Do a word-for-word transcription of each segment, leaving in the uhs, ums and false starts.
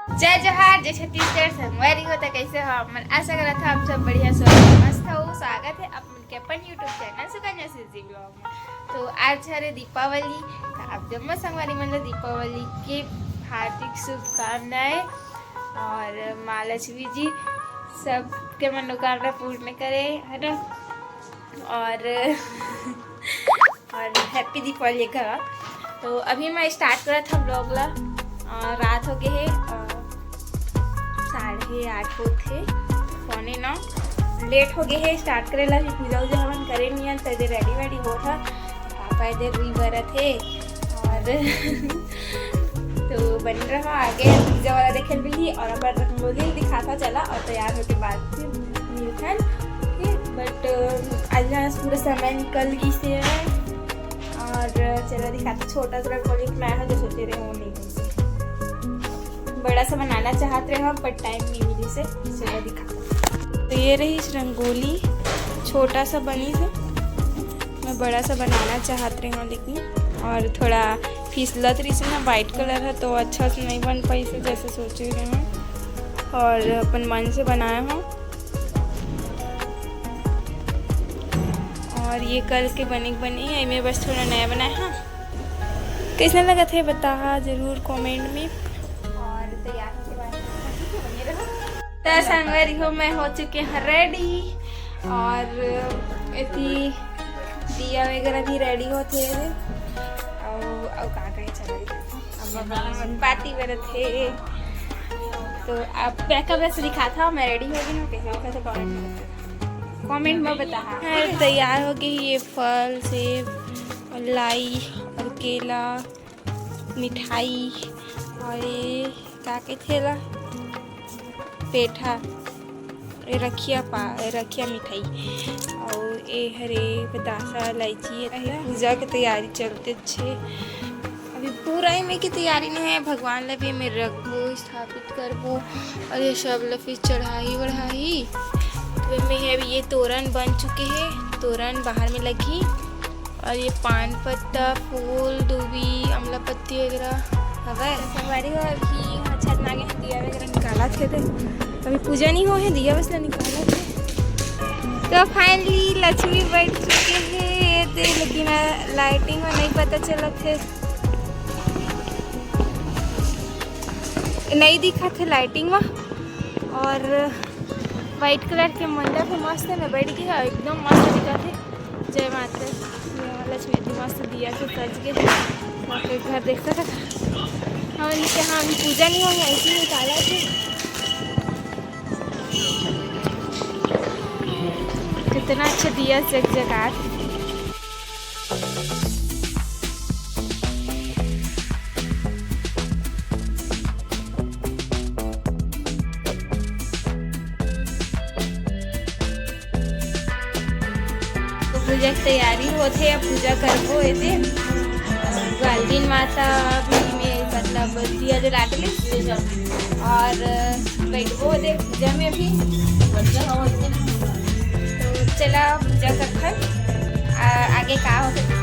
जय जोहार, जय छत्तीसगढ़। संगवारी हो त कइसे हो आप मन? आशा करत हो आप सब बढ़िया, स्वस्थ, मस्त हो। स्वागत हे आप मन के अपन YouTube चैनल सुकन्या सिरजी ब्लॉग में। तो आज हरे दीपावली, त आप जम्मो संगवारी मन ला दीपावली के हार्दिक शुभकामनाएं और माँ लक्ष्मी जी सबके मनोकामना पूर्ण करे, है ना? और और हैप्पी दीपावली कहा। तो अभी मैं स्टार्ट करत हूँ ब्लॉग ला। अ, रात हो गए है, अ, साढ़े आठ होत हे, पौने नौ। लेट हो गए है स्टार्ट करे ला। अभी पूजा उजा हमन करे नहीं है, तो इधर रेडी वेडी होत है। पापा इधर रुई बरत है और तो बन रहा आगे पूजा वाला देखे भी और अपन रंगोली दिखाता चला और तैयार होके बाद फिर मिलथन। बट आज ना पूरा समय निकल गई से है। और चला दिखाते, छोटा सा रंगोली बनाया है जो सोचे रहे वो नहीं होई। बड़ा सा बनाना चाहत रहे हम, पर टाइम नहीं मिली से। चला दिखा। तो ये रही रंगोली, छोटा सा बनी से। मैं बड़ा सा बनाना चाहत रहे हूँ लेकिन, और थोड़ा फिसलत रही से ना, वाइट कलर है तो अच्छा से नहीं बन पाई से जैसे सोचे रहे हूँ। और अपन मन से बनाया हूँ। और ये कल के बने के बने, एमे बस थोड़ा नया बनाया हाँ। कैसे लगत है बताहा जरूर कमेंट में। और तैयार होके बाद बने रहो। त संगवारी हो, मैं हो चुके हैं रेडी और एती दिया वगैरह भी रेडी होते हैं। और, और का कहे चला अब बाती बरत है। तो आप बैकअप से दिखा था, मैं रेडी हो गई हूँ, कैसे होगा तो कमेंट में, कमेंट में बता। हाँ, तैयार हो गई ये फल, सेब और लाई और केला, मिठाई और ये का के थेला, पेठा, ए रखिया पा, ए रखिया मिठाई, अउ ए हरे बतासा, इलायची, ए पूजा के तैयारी चलते छे। अभी पूरा एमे के तैयारी नहीं है, भगवान ला भी एमे रखबो, स्थापित करबो, और ये सब ला फिर चढ़ाही वढ़ाही। तो एमे है, अभी ये तोरण बन चुके हैं, तोरण बाहर में लगही। और ये पान पत्ता, फूल, दूबी, अमला पत्ती वगैरह हवय। संगवारी हो, अभी यहाँ छत में आगे हैं, दिया वगैरह निकालत हे। दे, अभी पूजा नहीं हो है, दिया बस ला निकालत हे। तो फाइनली लक्ष्मी बैठ चुके हैं, ये दे, लेकिन, आ, लाइटिंग में नहीं पता चलत है, नहीं दिखत है लाइटिंग में। और वाइट कलर के मंडप है, मस्त है, मैं बैठ गई हूँ, एकदम मस्त दिखत है। जय माता दी। ये वाला छुए तो मस्त दिया से सज गए। बाकी घर देख सकत हन। हमन के, हाँ, अभी पूजा नहीं होई, ऐसे ही निकाला थे। कितना अच्छा दिया जगजगात। तो पूजा के तैयारी होथे, अब पूजा करबो एदे। ग्वालरीन माता भी में, मतलब, दिया जला के और बैठबो एदे पूजा में भी। तो चला पूजा करथन, आ, आगे का होथे देखथन।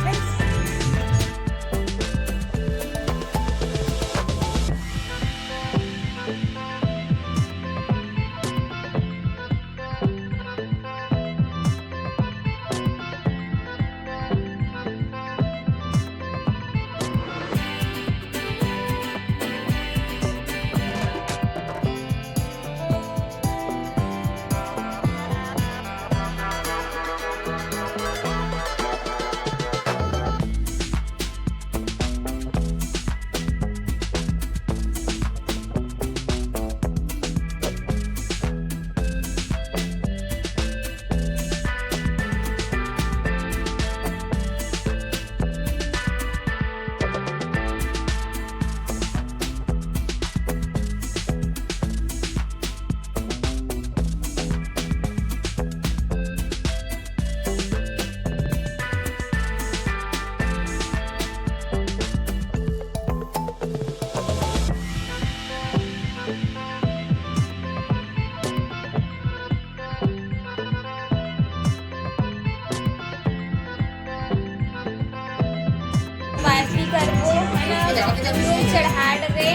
आरती करबो, है ना, फूल चढ़ा डरे।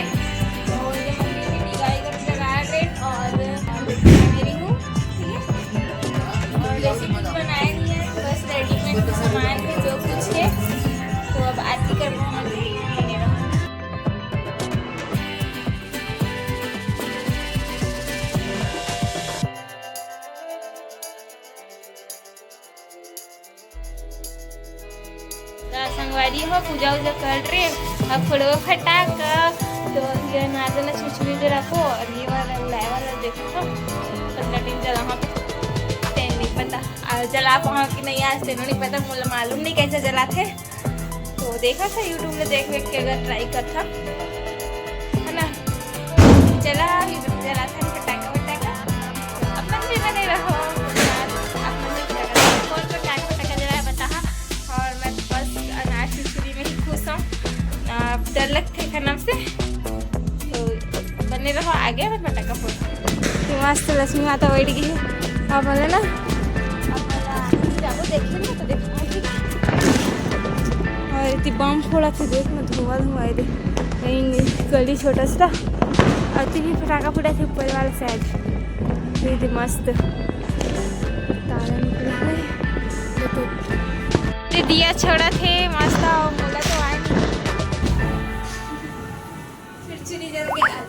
और ये मम्मी भी दिया ये हो पूजा वूजा कर रहे, अब फोड़ो फटाका। तो ये नादना छुछुरी दे रखो, और ये वाला उड़ाए वाला देखो, पंद्रह दिन जला वहाँ पे। तेन नहीं पता, आ, जला पाओ कि नहीं आज, तेनों नहीं पता, मुझे मालूम नहीं कैसे जलाथे। तो देखा था YouTube में देख देख के, अगर ट्राई कर था, है ना। चला, अभी जला था फटाका वटाका, अपन भी बने रहो। अपन भी फटाका, कौन फटाका वटाका जला है बता। और मैं बस अनार छुरी में ही खुश हूँ। आ, डर लगथे एखर नाम से। तो बने रहो आगे, मैं फटाका फोड़। तो मस्त लक्ष्मी माता बैठ गई है। अब बोले ना, अब बोला, जाबो देखे ना तो देखो। और इतनी बम फोड़ा थे, देख ना, धुआं धुआं है दे। कहीं गली छोटा सा, और इतनी फटाका फूटा थे ऊपर वाला शायद। ये दे मस्त तारा निकला है। ये दिया छोड़ा थे मस्त, और मोला तो आए नहीं। फिर चुरी जल के आ जाए।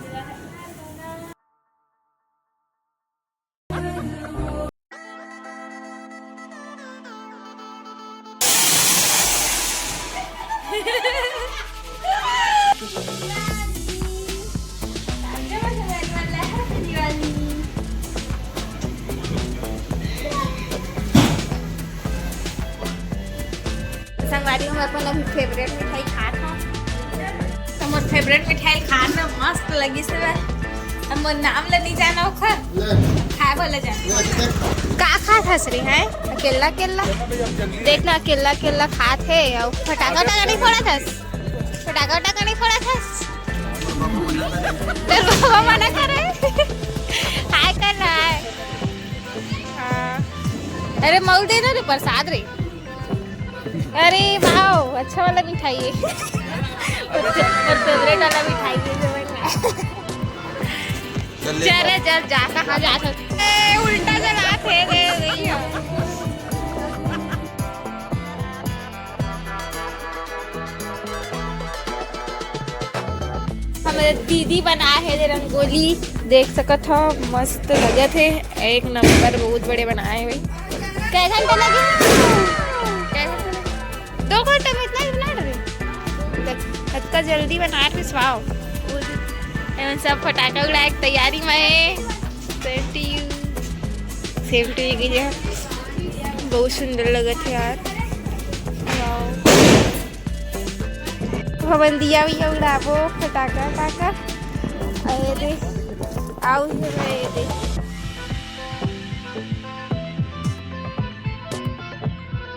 संगवारी हो, मैं अपन अभी फेवरेट मिठाई खात हूँ। तो मोर फेवरेट मिठाई खान में मस्त लगी से बा। अब मोर नाम ले नहीं जाना ओखर। ले। खाए वाला जाना। ले, देख। का खात हस रे, हैं? अकेला अकेला। देखना, अकेला अकेला खात है। और फटाका वटाका नहीं फोड़ा था। फटाका वटाका नहीं फोड़ा था। तेरे बाबा मना कर रहे हैं। हाय कर रहा है। हाँ। अरे मऊ दे ना रे, प्रसाद रे। अरे वाओ, अच्छा वाला मिठाई है। और फेवरेट वाला मिठाई है जो मैं चल ले। चल रे, चल जा, कहाँ जा सकते? ए, उल्टा चला थे, दे, दे, दे। हमर दीदी बनाए हे दे रंगोली, देख सकत हो, मस्त लगत हे, एक नंबर, बहुत बड़े बनाए हे भाई। कै घंटा लगे? कै घंटा लगे? दो घंटा में इतना ही बना रहे? देख, इतना जल्दी बना रहे, वाओ। एमन सब फटाका उड़ाए के तैयारी में हे। Same to you। Same to you भैया। बहुत सुंदर लगत हे यार। वाओ। हमन दिया विया उड़ाबो, फटाका वटाका। अरे दे, आऊ हे भाई, ये दे।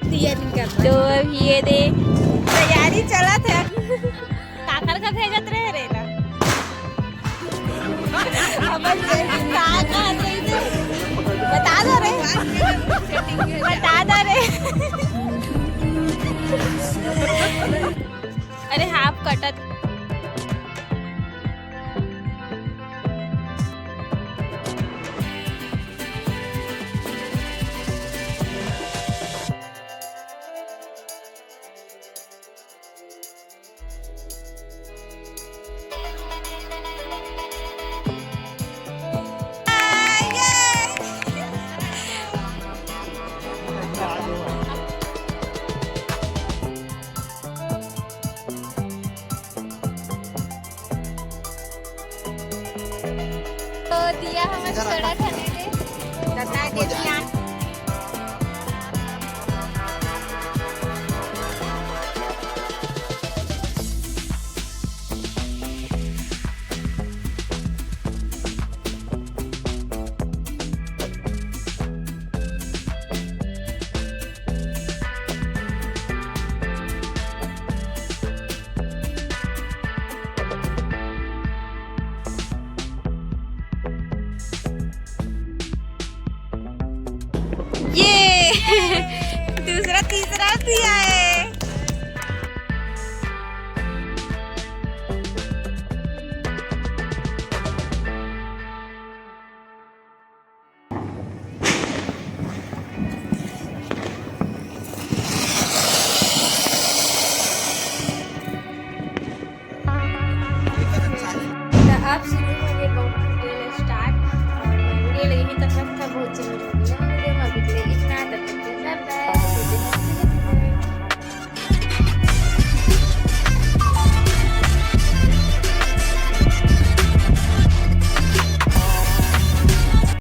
दिया नहीं करता। तो अब ये दे, तैयारी चलत हे। काकर का भेजत रहे रे ना? अब ये का, का दे दे? बता दो रे। बता दो रे। अरे हाँ, आप कटत। तो दिया हमर सड़ा खने ले। बता दे दिया। ये दूसरा, तीसरा भी आए।